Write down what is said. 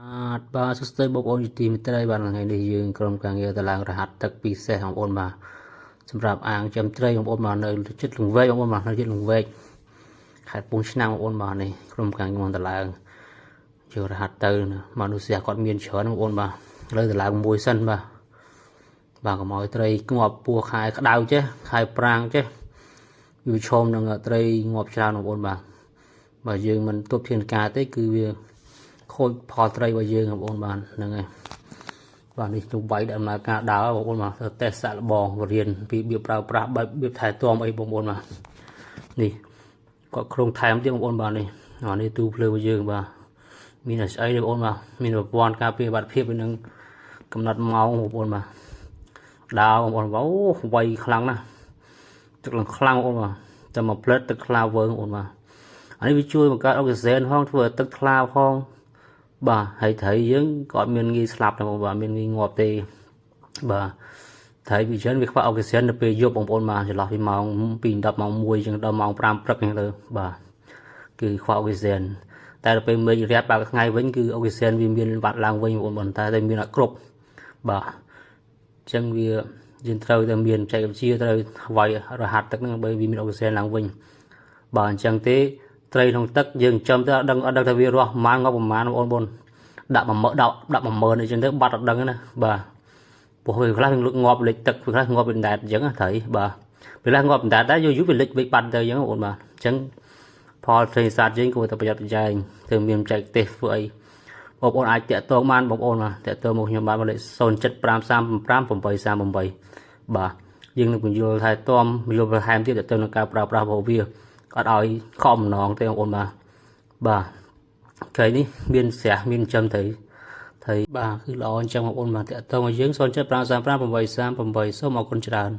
បាទបាទសួស្តីបងប្អូនជាទីមេត្រីបាទថ្ងៃនេះយើងក្រុមការងារតឡើងរហាត់ទឹកពិសេសបងប្អូនបាទសម្រាប់អាងចាំត្រីបងប្អូនបាទនៅចិត្តលង្វែកបងប្អូនបាទនៅចិត្តលង្វែកខេត្តកំពង់ឆ្នាំងបងប្អូនបាទនេះក្រុមការងារមកតឡើងយករហាត់ទៅមនុស្សគាត់មានច្រើនបងប្អូនបាទលើតឡើងមួយសិនបាទបាទកុំឲ្យត្រីងាប់ពោះខែក្តៅចេះខែប្រាំងចេះវាឈមនឹងត្រីងាប់ច្រើនបងប្អូនបាទបើយើងមិនទប់ធានការទេគឺវាខូចផលត្រីរបស់យើងបងប្អូនបាទហ្នឹងហើយបាទនេះទូវាយដំណើរការដើរបងប្អូនបាទតេស្តសាក់លបងរៀនពីរបៀបប្រើប្រាស់បែបរបៀបថែទាំអីបងប្អូនបាទនេះគាត់ក្រុងថែមទៀតបងប្អូនបាទនេះអានេះទូភ្លើងរបស់យើងបាទមានស្អីទេបងប្អូនបាទមានប្រព័ន្ធការពារបាត់ភាពនឹងកំណត់ម៉ោងបងប្អូនបាទដើរបងប្អូនអូវាយខ្លាំងណាស់ទឹកឡើងខ្លាំងបងប្អូនបាទតែមកផ្លិតទឹកខ្លាវើងបងប្អូនបាទអានេះវាជួយបង្កើតអុកស៊ីសែនផងធ្វើឲ្យទឹកថ្លាផងបាទហើយត្រីយើងក៏អត់មានងាយស្លាប់ដែរបងបាទមានងាយងាប់ទេបាទត្រីពីច្រើនវាខ្វះអុកស៊ីសែននៅពេលយប់បងប្អូនបាទចន្លោះពីម៉ោងពី10ម៉ោង1ចឹងដល់ម៉ោង5ព្រឹកចឹងទៅបាទគឺខ្វះអុកស៊ីសែនតែដល់ពេលមេឃរាបបើកថ្ងៃវិញគឺអុកស៊ីសែនវាមានបាត់ឡើងវិញបងប្អូនតែមានអត់គ្រប់បាទអញ្ចឹងវាយើងត្រូវតែមានបច្ចេកវិទ្យាត្រូវវាយរហាត់ទឹកហ្នឹងដើម្បីវាមានអុកស៊ីសែនឡើងវិញបើអញ្ចឹងទេត្រីក្នុងទឹកយើងចំទៅអត់ដឹងអត់ដឹងថាវារស់ប្រហែលងាប់ប្រហែលបងប្អូនដាក់10000ដាក់ដាក់10000អញ្ចឹងទៅបាត់អត់ដឹងណាបាទព្រោះវាខ្លះវាងាប់លិចទឹកវាខ្លះងាប់វាដែតអញ្ចឹងត្រីបាទពេលខ្លះងាប់ដែតដែរយូរយូរវាលិចវិបាត់ទៅអញ្ចឹងបងប្អូនបាទអញ្ចឹងផលត្រីសាស្ត្រយើងគួរតែប្រយ័ត្នប្រយែងធ្វើមានបច្ចេកទេសធ្វើអីបងប្អូនអាចតាក់ទងបានបងប្អូនបាទតាក់ទងមកខ្ញុំបានលេខ07535838បាទយើងនឹងបញ្យល់ថែទាំបញ្យល់បន្ថែមទៀតទៅនឹងការប្រើប្រាស់របស់វាអត់ឲ្យខំម្ដងទេបងប្អូនបាទបាទថ្ងៃនេះមានស្រះមានចិញ្ចឹមត្រីត្រីបាទគឺល្អអញ្ចឹងបងប្អូនបាទតាក់ទងឲ្យយើង07535838សូមអរគុណច្រើន។